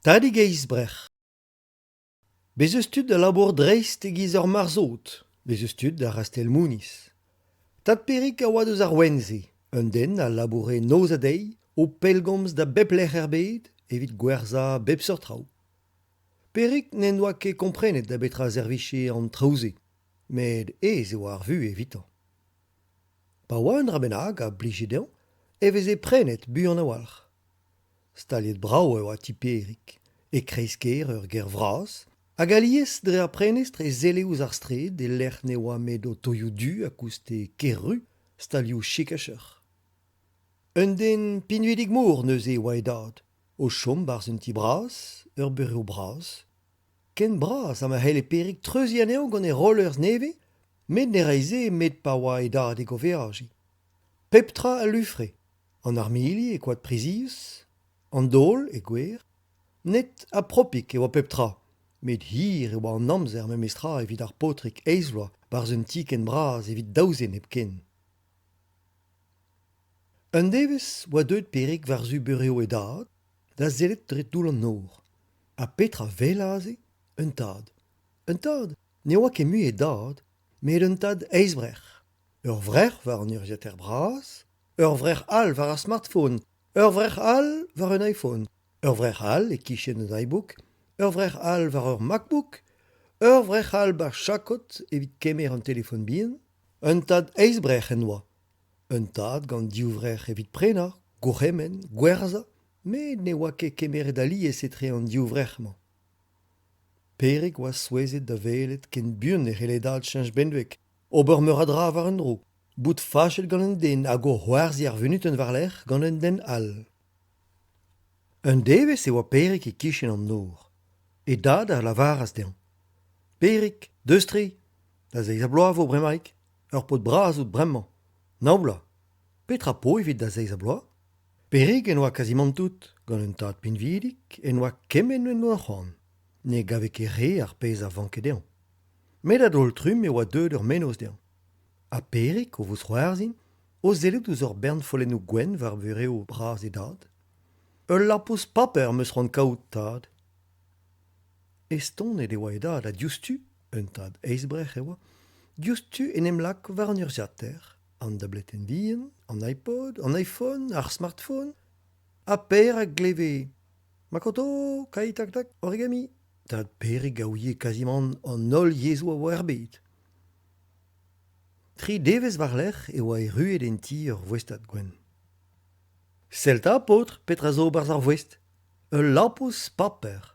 Tadig eizh brec'h. Bez' eus tud a labour dreist e-giz ur marzhod, bez' eus tud a rastell mouniz. Tad Perig a oa deus ar ouenn-se, un den a laboure noz ha deiz, o pellgomz da bep lec'h er bed evit gwerzhañ bep seurt traoù. Perig n'en doa ket komprenet da betra servije an traoù-se, met aes e oa ar vuhez evitañ. Pa oa un dra bennak a blije dezhañ e veze prenet buan a-walc'h. Staliet brav e oa ti Pêrig, e kreiz-kêr ur gêr vras, hag alies dre ar prenestr e selle ouzh ar straed e-lec'h ne oa met otoioù du a kouste ker-ru stalioù chik-ha-cheuc'h. Un den pinvidik-mor neuze e oa e dad, o chom 'barzh un ti bras, ur burev bras. Ken bras ha ma c'helle Pêrig treuziñ anezhañ gant e rollers nevez, met ne rae se met pa oa e dadig o veajiñ. Pep tra a lufre. An armili e koad prizius, an daol e gwer, net ha propik e oa pep tra, met hir e oa an amzer memestra evit ar paotrig eizh vloaz 'barzh un ti ken bras evit daou zen hepken. Un devezh 'oa deuet Perig war-zu burev e dad da sellet dre toull an nor. Ha petra 'wel aze? Un tad. Un tad ne oa ket mui e dad, met un tad eizhvrec'h. Ur vrec'h war an urzhiataer bras, Ur vrec'h all war ar smartphone, ur vrec'h all war un iPhone, ur vrec'h all e-kichen un iBook, ur vrec'h all war ur MacBook, ur vrec'h all 'ba chakod evit kemer an telefon bihan. Un tad eizh brec'h en doa. Un tad gant div vrec'h evit prenañ, gourc'hemenn, gwerzhañ, met ne oa ket kemeret alies etre an div vrec'h-mañ. Perig 'oa souezhet da welet ken buan e c'helle dad cheñch benveg, ober meur a dra war un dro. Bout fachet gant un den hag o c'hoarzhiñ ar vunutenn war-lerc'h gant un den all. Un devezh e oa Perig e-kichen an nor. E dad a lavaras dezhañ: Perig, deus-tre, da zeiz ha bloaz 'vo bremaik, ur paotr bras out bremañ, nav bloaz. Petra 'po evit da zeiz ha bloaz? Perig en doa kazimant tout, gant un tad pinvidik en doa kement en doa c'hoant. Ne gave ket re ar pezh a vanke dezhañ. Met a-daol-trumm e oa deuet ur mennozh dezhañ. Ha Perig, o vousc'hoarzhin, o sellout ouzh ur bern follennoù gwenn war burev bras e dad. Ul lapous paper 'm eus c'hoant kaout, tad. Estonet e oa e dad ha diouzhtu, un tad eizhbrec'h e oa, diouzhtu en em lak war an urzhiataer, an dabletenn vihan, an iPod, an iPhone, ar smartphone. Ha Per a gleve Makoto, kai tak tak, origami. Tad Perig a ouie kazimant an holl yezhoù a oa er bed. Tri devezh war-lerc'h e oa erruet en ti ur voestad gwenn. Sell 'ta, paotr, petra zo 'barzh ar voest ? Ul lapous paper.